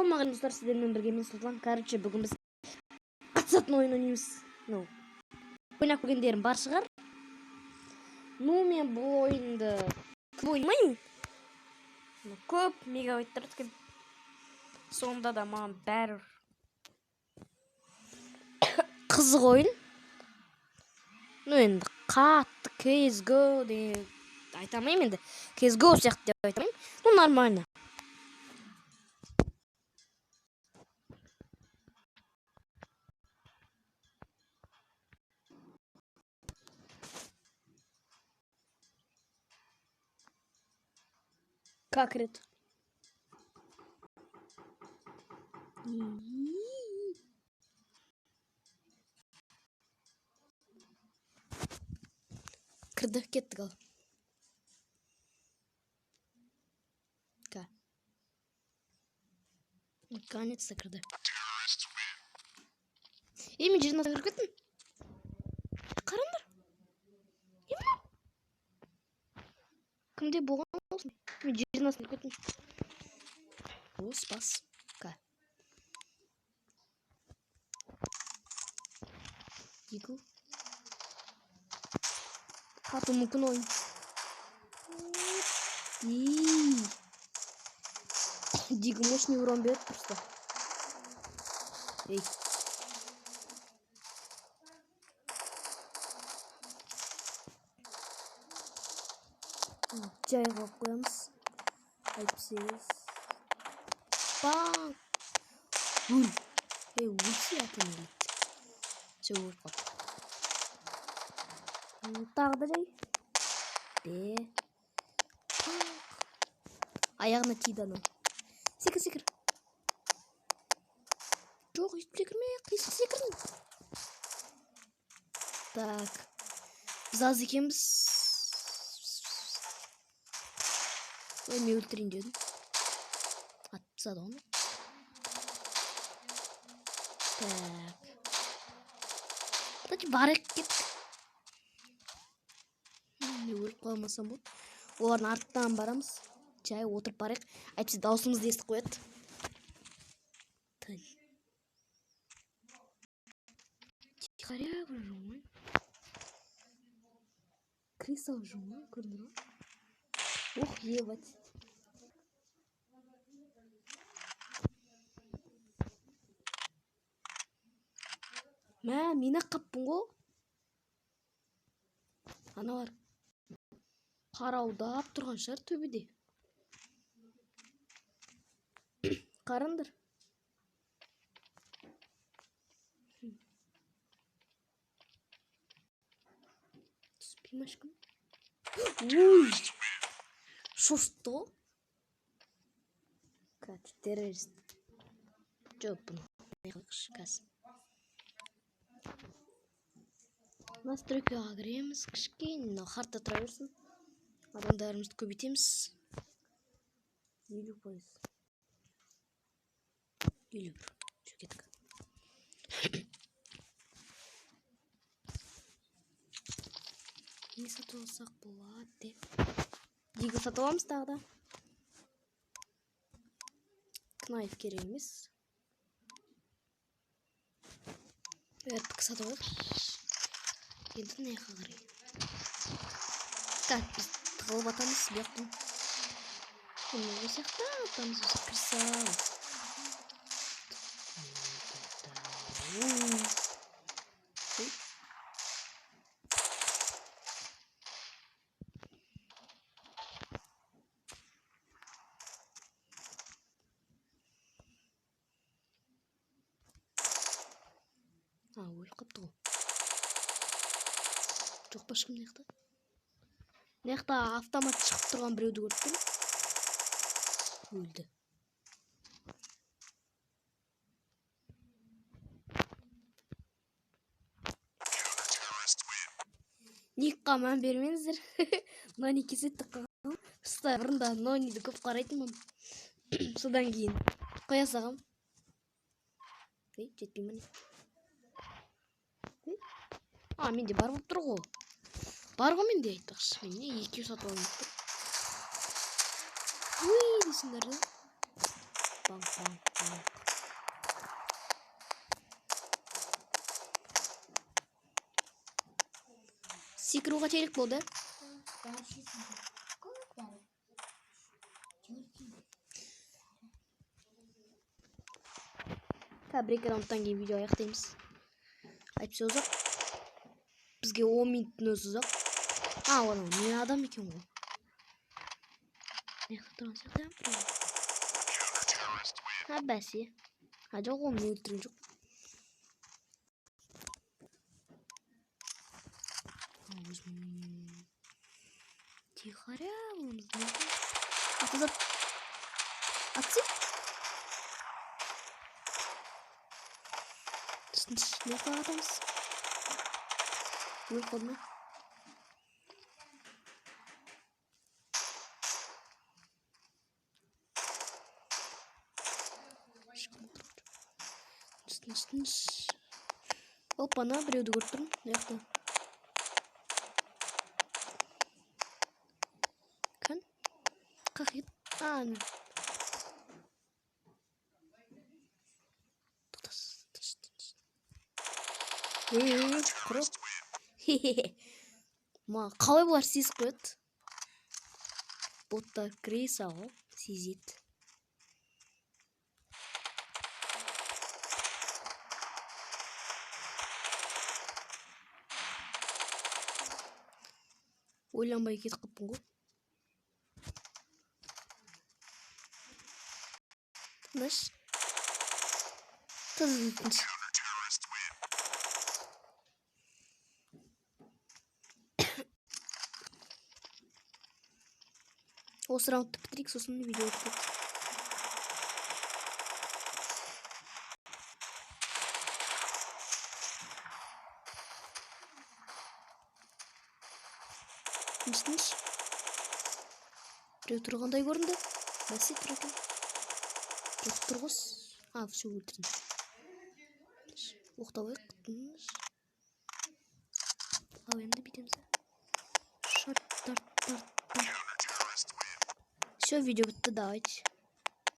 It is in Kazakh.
Ассалаумағалейкум, достар, сіздермен бірге мен, Сұлтан. Короче, бүгін біз қатысатын ойын ойнаймыз. Ну, ойнап көргендерім бар шығар. Ну, мен бұл ойынды көп ойнамаймын. Ну, көп мегабайт тұрады екен. Сонда да маған бәрібір. Қызық ойын. Ну, енді қатты CSGO деген айта алмаймын енді. CSGO сияқты деп айта алмаймын. Ну, нормально. Как рет? Кірді, кеттік ал. Ка. Наконец-то кірді. Ей, мен жердің астына кіріп кеттім. Қараңдар. Не мынау? Кімде болған болсын? Мен жердің астына кіріп кеттім. Бос бас. Ка. Дигл. Қату мүмкін ойын. Дигл мощный урон береді просто. Ей. Жай қойып қоямыз. 68. Бang. Өл. Ей, өлсе атым өледі. Все, өліп қалды. Тағы да жай. Де. Пақ. Аяғына тиді анау. Секір, секір. Жоқ, өйтіп секірме, қисық секірдің. Так. Біз аз екенбіз. Ой, мен өлтірейін дедім. Атып тастады оны. Так. Давайте барайық, кеттік. Мен өліп қалмасам болды. Олардың арттан барамыз. Жай отырып барайық. Әйтпесе дауысымызды естіп қояды. Тын. Тихаря бір ғой. Кіре салып жүр ғой, көрдіңдер ма? Ох, ебать. Мә, мен ақ қаппын ғой. Аналар қарауылдап тұрған шығар төбеде. Қараңдар. Түспей ма ешкім? Ой! Шошытты ғой. Короче, террорист. Жоқ, бұны қойшы қазір. Настройкаға кіреміз, кішкене мынау харта тұра берсін. Адамдарымызды көбейтеміз. 50%. 51. Все, кеттік. Не сатып алсақ болады деп. Дигл сатып аламыз тағы да. Кнайф керек емес. РПК сатып алайық. Енді мына жаққа қарай. Так, біз тығылып атамыз бұл жақтан. Міне, осы жақта атамыз, осы кірсе. А, өліп қалыпты ғой. Жоқ па ешкім мына жақта? Мына жақта автомат шығып тұрған біреуді көріп тұрмын. Өлді. Никқа мән бермеңіздер. Нони кесетті қалған. Просто бұрында Нониді көп қарайтынмын. Содан кейін қоя салғам. Ей, жетпей ме не? Ей. А, менде бар болып тұр ғой. Бар ғой менде, айтпақшы. Мен не екеу сатып алайын деп тұрмын. Уй, дейсіңдер да. Банк, банк, банк. Секіру қателік болды. Қазір бір екі раундтан кейін видео аяқтаймыз. Әйтпесе ұзақ. Бізге 10 минуттың өзі ұзақ. А, анау не адам екен ғой. Мына жақта тұрған сияқты біреу. Ha, бәсе. А, жоқ, оны мен өлтірген жоқ. Өзім тихаря боламыз. Атызат. Атсы. Тыныш, не жақта атамыз? Өліп қалды ма? Ешкім отырған жоқ. Тыныш, тыныш. Опа-на, біреуді көріп тұрмын мына жақта. Кім? Қақ ет. А, ана. Тоқтас, тыныш, тыныш. Ей, құры. Хе-хе-хе. Ма, қалай бұлар сезіп қояды? Боттар кіре ғой, сезеді. Ойланбай кетіп қалыппын ғой. Тыныш. Тыныш. Осы раундты бітірейік, сосын видео бітеді. Тыныш, тыныш. Біреу тұрғандай көрінді. Бәсе, тұр екен. Жоқ, тұр ғой. А, всё, өлтірдім. Тыныш. Оқталайық. Тыныш. Ал енді бүйтеміз. Шарт, тарт, тарт, тарт. Всё, видео бітті, давайте.